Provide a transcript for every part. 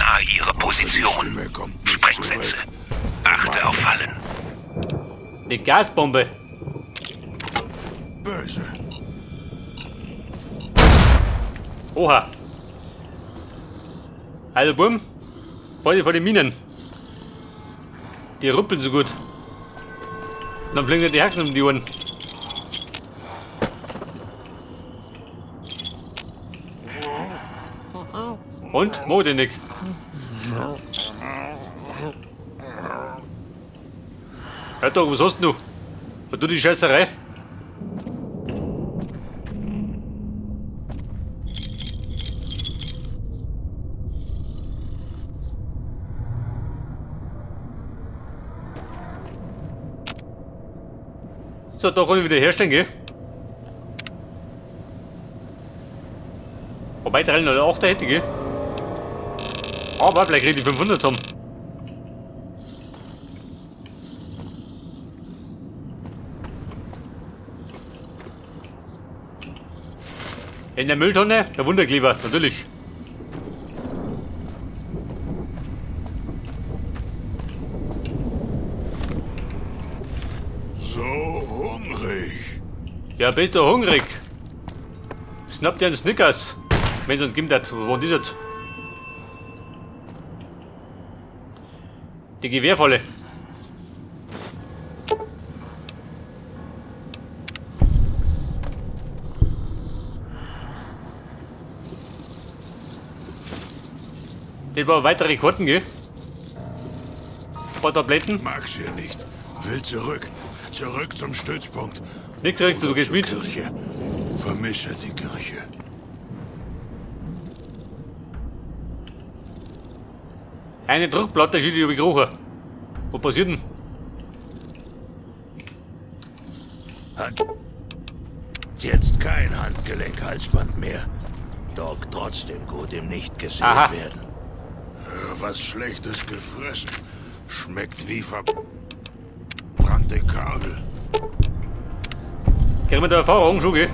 Nahe ihrer Position. Stimme kommt nicht Sprengsätze. zurück. Achte auf Fallen. Eine Gasbombe. Böse. Oha. Also Bumm. Voll vor den Minen. Die ruppeln so gut. Und dann fliegen dir die Haxen um die Ohren. Und? Mo den Nick. Ja doch, was hast denn du? Was tut die Scheißerei? So, da kann ich wieder herstellen, gell? Wobei 308 hätte, gell? Aber vielleicht krieg ich die 500 zusammen. In der Mülltonne? Der Wunderkleber, natürlich. So hungrig. Ja, bist du hungrig? Schnapp dir einen Snickers. Wenn's uns gibt, hat. Wo war denn das jetzt? Die Gewehrfalle. Das war weitere Karten, gell? Ein paar Tabletten. Mag's hier nicht. Will zurück. Zurück zum Stützpunkt. Nicht direkt, du Oder gehst zur mit. Kirche. Vermisse die Kirche. Eine Druckplatte schießt über gerochen. Was passiert denn? Hat jetzt kein Handgelenkhalsband mehr. Dog trotzdem gut im nicht gesehen Aha. werden. Was Schlechtes gefressen. Schmeckt wie verbrannte Kabel. Kriegen wir da Erfahrung schon, gell?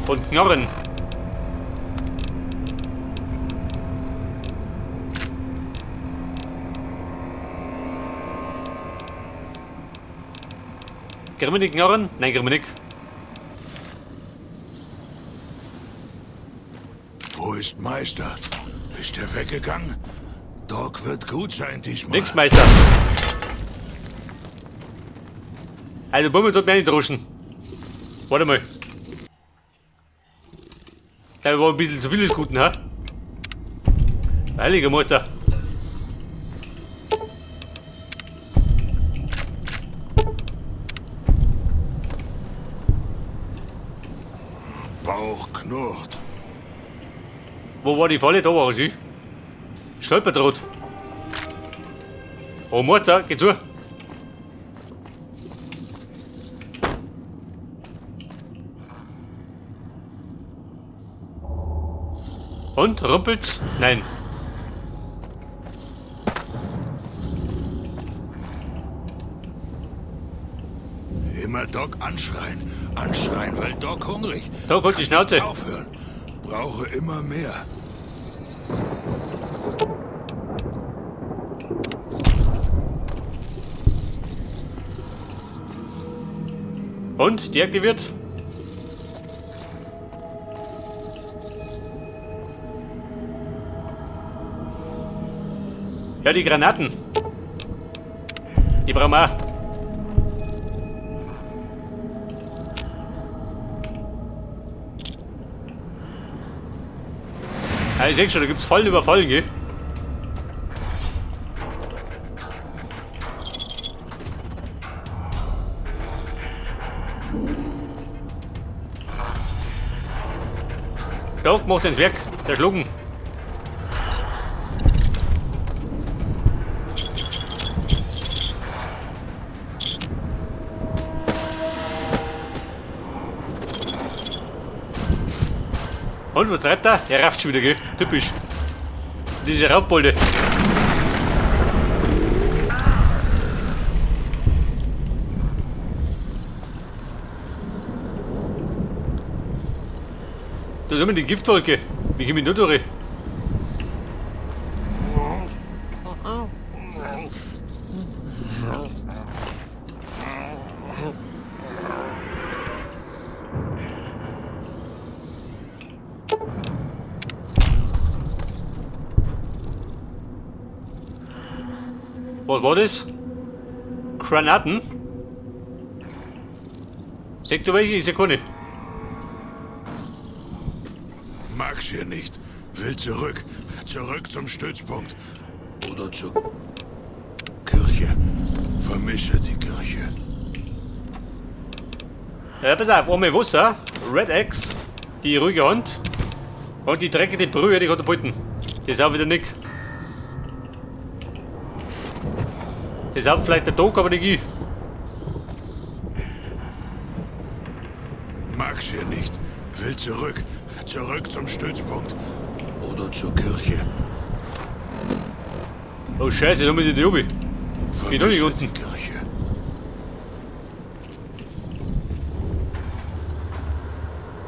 Und Knarren. Kriegen wir die Knarren? Nein, kriegen wir nicht. Wo ist Meister? Ist er weggegangen? Dog wird gut sein diesmal. Nix, Meister. Also, Bummel tut mir nicht ruschen. Warte mal. Ich glaube, war ein bisschen zu viel des Guten, ha? Heiliger Meister. Bauch knurrt. Wo war die Falle? Da war sie. Stolperdraht. Oh, Meister, geh zu. Und? Rumpelt's? Nein. Immer Dog anschreien. Anschreien, weil Dog hungrig. Dog, halt die Kann nicht Schnauze. Aufhören. Brauche immer mehr. Und? Deaktiviert? Ja, die Granaten. Die brauchen wir auch. Ja, ich seh schon, da gibt's Fallen über Fallen, gell? Dog macht den Werk, der Schlucken. Und was treibt er? Er rafft schon wieder, gell? Typisch. Diese Raubbolde. Da ist immer die Giftwolke. Wie komme ich nur durch? Was war das? Granaten? Seht du welche? Ich seh keine. Mag's hier nicht. Will zurück. Zurück zum Stützpunkt. Oder zur Kirche. Vermisse die Kirche. Ja, pass auf, einmal Wasser, Red X, die ruhige Hand und die dreckige Brühe, die Katapulten. Das ist auch wieder nick. Das ist auch vielleicht der Tag, aber nicht ich. Mag's hier nicht. Will zurück. Zurück zum Stützpunkt. Oder zur Kirche. Oh Scheiße, da muss ich die oben. Bin noch nicht Vermisse unten. die Kirche.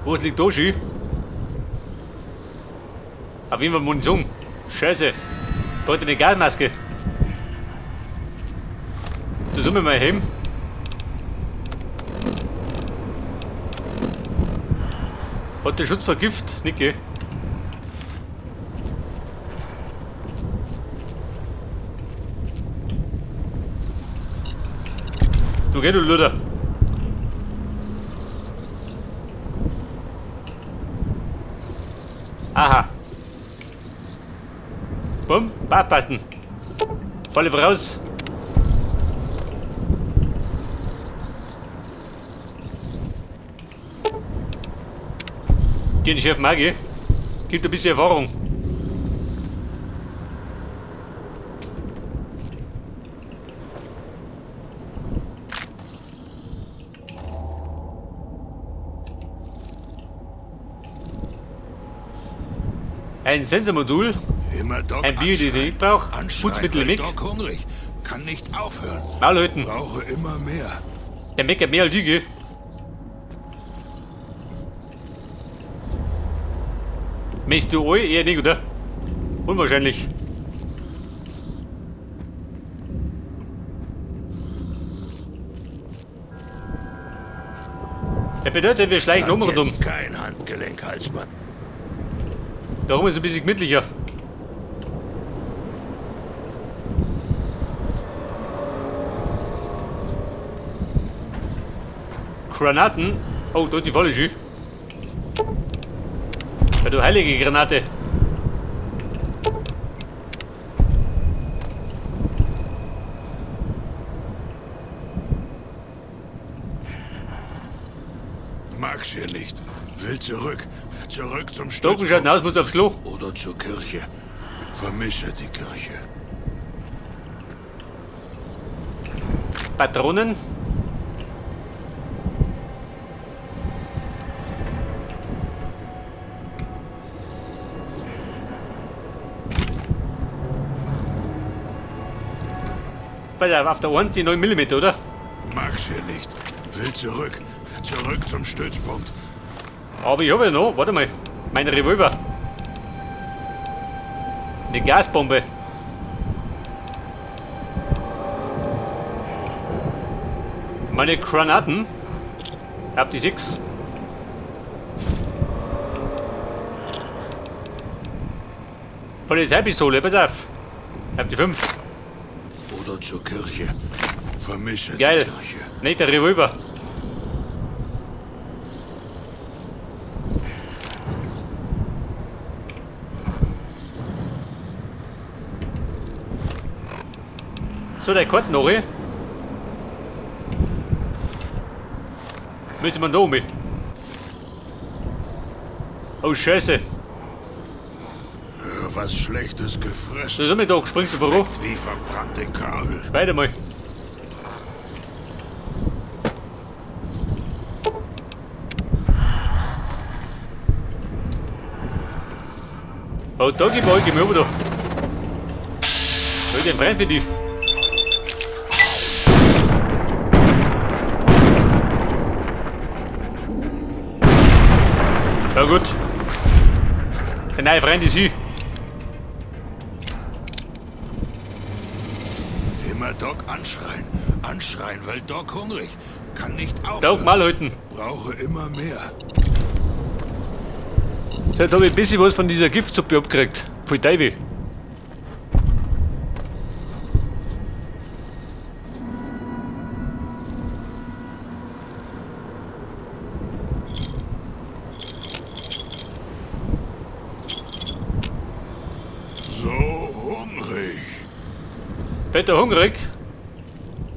Was liegt da schön? Auf jeden Fall Munition. Scheiße. Da hat eine Gasmaske. Da sollen wir mal hin. Hat der Schutz vor Gift? Nicht, gell? Du geh, du Luder. Aha. Bumm, Bartpasten. Volle voraus. Den Chef mag ich. Gibt ein bisschen Erfahrung. Ein Sensormodul. Immer Doc Ein Bier, den ich nicht brauche. Anschreien, Putzmittel weil mit. Doc hungrig. Kann nicht aufhören. Maulhüten. Brauche immer mehr. Der meckert mehr als ich, gell? Möchtest du alle? Eher nicht, oder? Unwahrscheinlich. Das bedeutet, wir schleichen Hat um und um. jetzt kein Handgelenkhalsband. Darum ist es ein bisschen gemütlicher. Granaten. Oh, da die Falle schön. Ja, du heilige Granate. Mag's hier nicht. Will zurück. Zurück zum Da schaut Stützpunkt. aus, muss aufs Klo. Oder zur Kirche. Vermisse die Kirche. Patronen. Pass auf, auf der 1 die 9 mm, oder? Mag's hier nicht. Will zurück. Zurück zum Stützpunkt. Aber ich habe ja noch, warte mal, mein Revolver. Eine Gasbombe. Meine Granaten. Hab die 6. Polizeipistole, pass auf. Hab die 5. Oder zur Kirche. Vermisse Geil. die Kirche. Nicht der Revolver. So, der Karten noch, eh? Müssen wir da um? Oh, Scheiße. Was Schlechtes gefressen. Das ist immer da, springt du voran. Wie verbrannte Kabel. Weiter mal. Oh, da gib mal, gib mir da. Da ist ein Freund für dich. Ja gut. Der neue Freund ist hier. Immer Doc anschreien. Anschreien, weil Doc hungrig. Kann nicht aufhören. Doc mal halten. Brauche immer mehr. So, jetzt habe ich ein bisschen was von dieser Giftsuppe abgekriegt. Voll Teufel. Peter hungrig.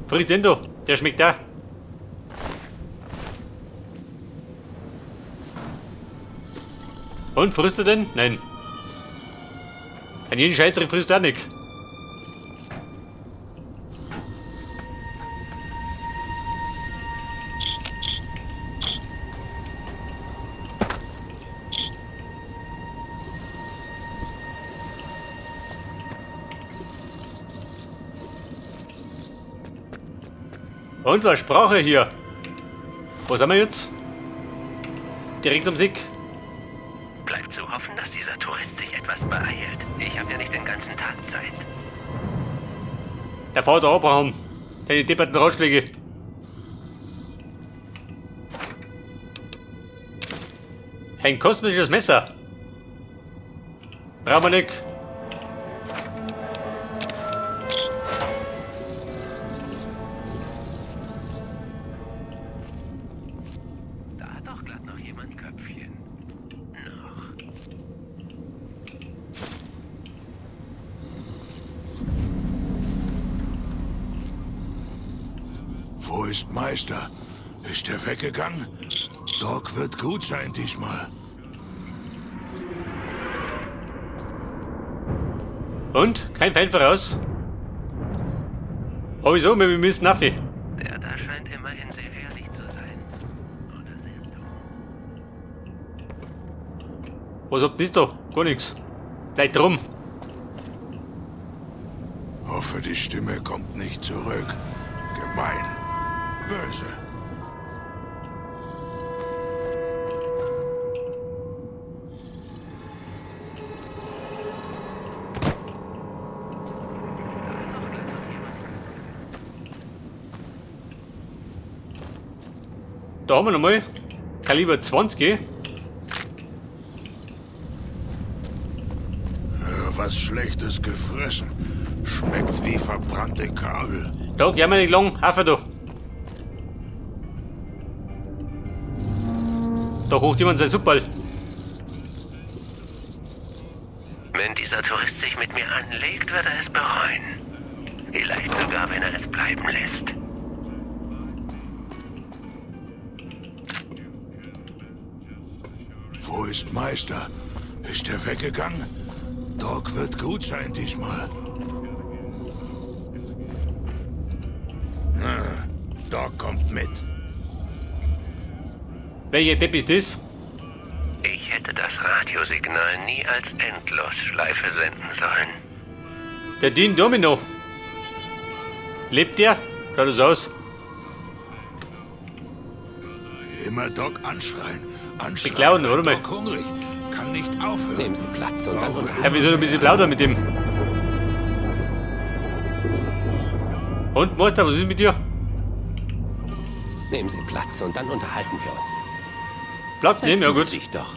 Friss den da. Der schmeckt da. Und, frisst er denn? Nein. An jeden Scheißdreck frisst er nicht. Und was brauche ich hier? Wo sind wir jetzt? Direkt ums Eck. Bleibt zu hoffen, dass dieser Tourist sich etwas beeilt. Ich habe ja nicht den ganzen Tag Zeit. Der Vater Abraham. Deine depperten Ratschläge. Ein kosmisches Messer. Brauchen wir nicht. Da hat doch glatt noch jemand Köpfchen. Noch. Wo ist Meister? Ist er weggegangen? Doc wird gut sein diesmal. Und? Kein Feind voraus? Oh, wieso? Wir müssen auf. Der da scheint immerhin sehr ehrlich zu sein. Oder sehr dumm. Was habt ihr da? Gar nichts. Gleich drum. Hoffe, die Stimme kommt nicht zurück. Gemein. Böse. Da haben wir nochmal Kaliber 20. Was Schlechtes gefressen. Schmeckt wie verbrannte Kabel. Da, gehen wir nicht lang. Haffe da. Da kocht jemand sein Suppal. Wenn dieser Tourist sich mit mir anlegt, wird er es bereuen. Vielleicht sogar, wenn er es bleiben lässt. Wo ist Meister? Ist er weggegangen? Doc wird gut sein diesmal. Doc kommt mit. Welcher Depp ist das? Ich hätte das Radiosignal nie als Endlosschleife senden sollen. Der Dean Domino. Lebt der? Schaut das aus. Immer Doc anschreien. Anschreien. Beklauen, oder mal? Doc hungrig. Kann nicht aufhören. Nehmen Sie Platz und dann Brauche Ja, wir sollen ein bisschen plaudern mit dem. Und, Meister, was ist mit dir? Nehmen Sie Platz und dann unterhalten wir uns. Platz nehmen, ja Setzen gut. Sie sich doch,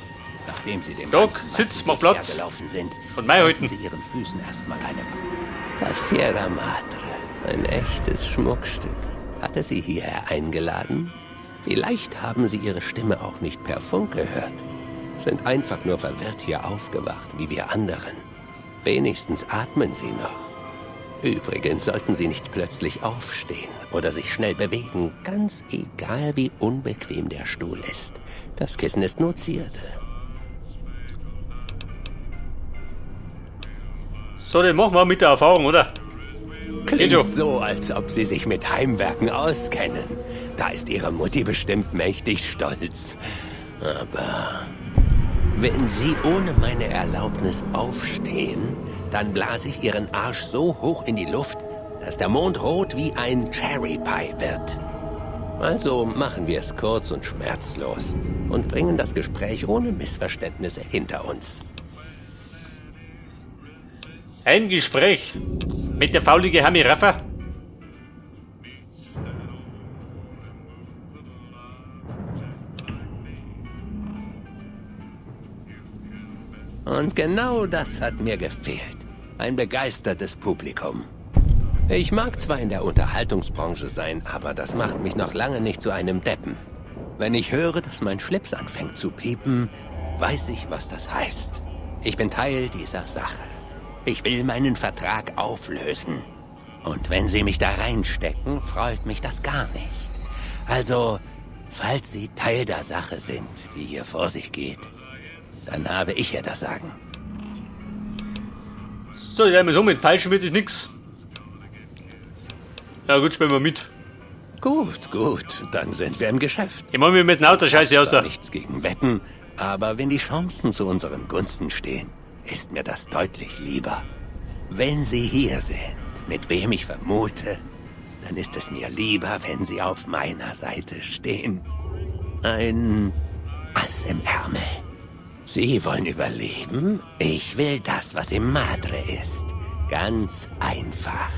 nachdem Sie dem Doc, ganzen sitz, weiten mach Weg Platz. hergelaufen sind. Und mei sollten halten. Sie Ihren Füßen erstmal eine. Das Sierra Madre, ein echtes Schmuckstück. Hatte sie hierher eingeladen? Vielleicht haben Sie ihre Stimme auch nicht per Funk gehört. Sind einfach nur verwirrt hier aufgewacht, wie wir anderen. Wenigstens atmen Sie noch. Übrigens sollten Sie nicht plötzlich aufstehen oder sich schnell bewegen, ganz egal wie unbequem der Stuhl ist. Das Kissen ist nur Zierde. So, den machen wir mit der Erfahrung, oder? Klingt schon. so, als ob Sie sich mit Heimwerken auskennen. Da ist Ihre Mutti bestimmt mächtig stolz. Aber wenn Sie ohne meine Erlaubnis aufstehen, dann blase ich Ihren Arsch so hoch in die Luft, dass der Mond rot wie ein Cherry Pie wird. Also machen wir es kurz und schmerzlos und bringen das Gespräch ohne Missverständnisse hinter uns. Ein Gespräch mit der faulige Hami Raffa. Und genau das hat mir gefehlt. Ein begeistertes Publikum. Ich mag zwar in der Unterhaltungsbranche sein, aber das macht mich noch lange nicht zu einem Deppen. Wenn ich höre, dass mein Schlips anfängt zu piepen, weiß ich, was das heißt. Ich bin Teil dieser Sache. Ich will meinen Vertrag auflösen. Und wenn Sie mich da reinstecken, freut mich das gar nicht. Also, falls Sie Teil der Sache sind, die hier vor sich geht, dann habe ich ja das Sagen. So, ja, so mit Falschen wird es nix. Ja gut, spielen wir mit. Gut, gut, dann sind wir im Geschäft. Ich meine, wir müssen auch der Scheiße aus da. Nichts gegen Wetten, aber wenn die Chancen zu unseren Gunsten stehen, ist mir das deutlich lieber. Wenn Sie hier sind, mit wem ich vermute, dann ist es mir lieber, wenn Sie auf meiner Seite stehen. Ein Ass im Ärmel. Sie wollen überleben? Ich will das, was im Madre ist. Ganz einfach.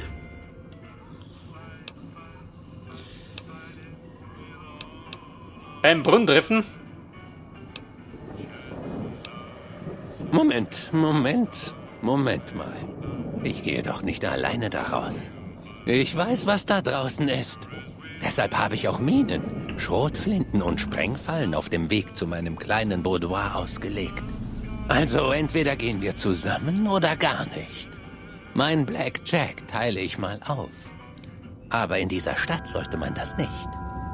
Beim Brunnen treffen? Moment, Moment, Moment mal. Ich gehe doch nicht alleine da raus. Ich weiß, was da draußen ist. Deshalb habe ich auch Minen, Schrotflinten und Sprengfallen auf dem Weg zu meinem kleinen Boudoir ausgelegt. Also entweder gehen wir zusammen oder gar nicht. Mein Black Jack teile ich mal auf. Aber in dieser Stadt sollte man das nicht.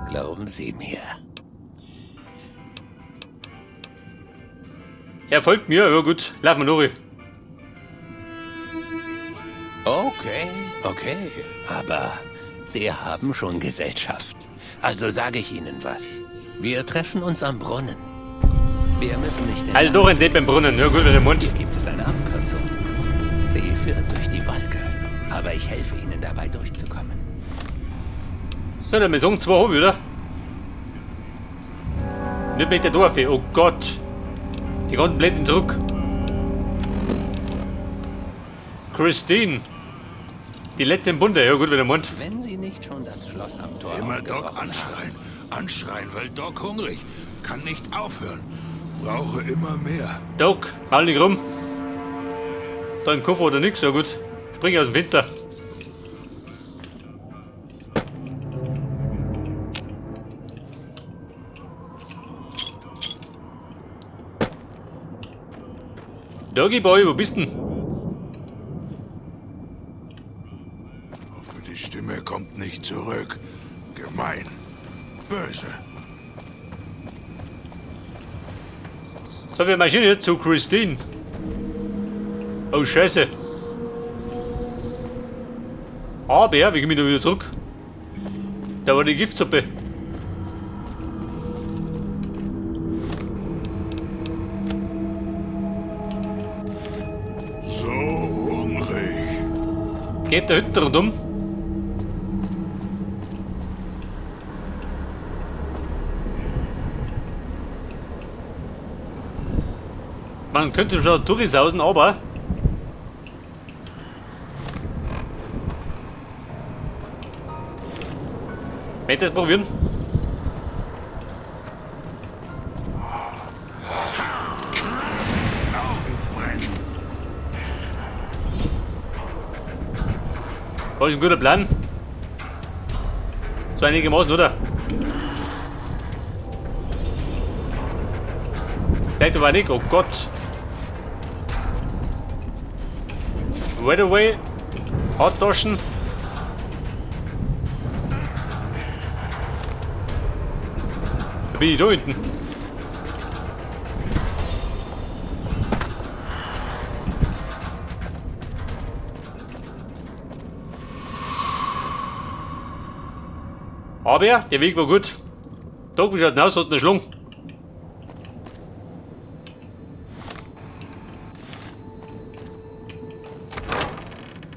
Glauben Sie mir. Er folgt mir, ja gut. Lass mal durch. Okay, okay. Aber Sie haben schon Gesellschaft. Also sage ich Ihnen was. Wir treffen uns am Brunnen. Wir müssen nicht in Also doch ein Date beim Brunnen. Ja gut, wenn der Mund. Hier gibt es eine Abkürzung. Sie führt durch die Wolke. Aber ich helfe Ihnen dabei durchzukommen. So, dann wir sagen zwei hab ich, oder? Nicht mit der Dorfe. Oh Gott. Die ganzen Plätze zurück. Christine. Die letzte im Bunde. Ja gut, wenn der Mund. Wenn Sie nicht schon das Schloss am Tor Immer Doc aufgebrochen anschreien. Anschreien, weil Doc hungrig. Kann nicht aufhören. Brauche immer mehr. Doc, maul nicht rum. Da im Koffer oder nix, ja gut. Spring aus dem Winter. Doggy Boy, wo bist denn? Hoffe, die Stimme kommt nicht zurück. Gemein. Böse. So, wir marschieren jetzt zu Christine. Oh, Scheiße. Aber, wie komme ich da wieder zurück? Da war die Giftsuppe. So hungrig. Geht da hinten rundum. Man könnte schon durchsausen, aber möchte das probieren? War ist ein guter Plan. So einigermaßen, oder? Vielleicht aber nicht, oh Gott. Right away. Hauttaschen. Da bin ich da hinten. Aber der Weg war gut. Da wie schaut denn aus? Hat eine Schlung.